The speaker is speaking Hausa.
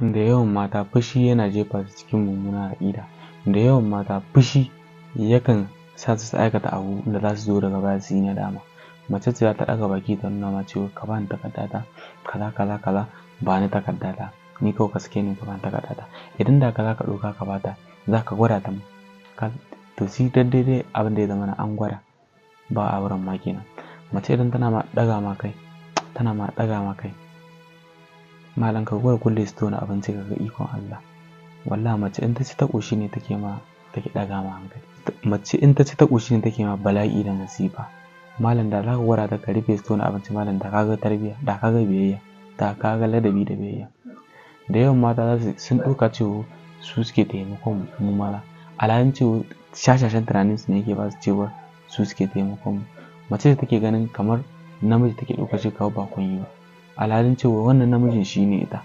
Da yawan mata fushi yana jefa su cikin mummunan aƙida. Da yawan mata fushi yakan sa su aikata abu da za su zo daga baya su yi nadama. Mace ce za ta ɗaga baki ta nuna ma cewa ka bani takardata, kaza kaza kaza, ba ni takardata, ni kawai ka sake ni, ka bani takardata. Idan da ka za ka ɗauka ka bata, za ka gwada ta ma. To shi daidai abin da ya zama na an gwada ba auren ma kenan. Mace idan tana ma ɗaga ma kai, tana ma ɗaga ma kai, malam, ka gwada kulle store na abinci ka ga ikon Allah. Wallahi mace in ta ci ta ƙoshi ne take ma, take ɗaga ma hankali. Mace in ta ci ta ƙoshi ne take ma bala'i da masifa. Malam, da za ka gwada ta ka rufe store na abinci, malam, da ka ga tarbiyya, da ka ga biyayya, da ka ga ladabi da biyayya. Da yawan mata za su sun ɗauka cewa su suke taimakon mu maza, alhalin cewa shashashan tunanin su ne yake ba su cewa su suke taimakon mu. Mace da take ganin kamar namiji, take ɗauka shi kamar ba komai ba, alhalin cewa wannan namijin shi ne ita.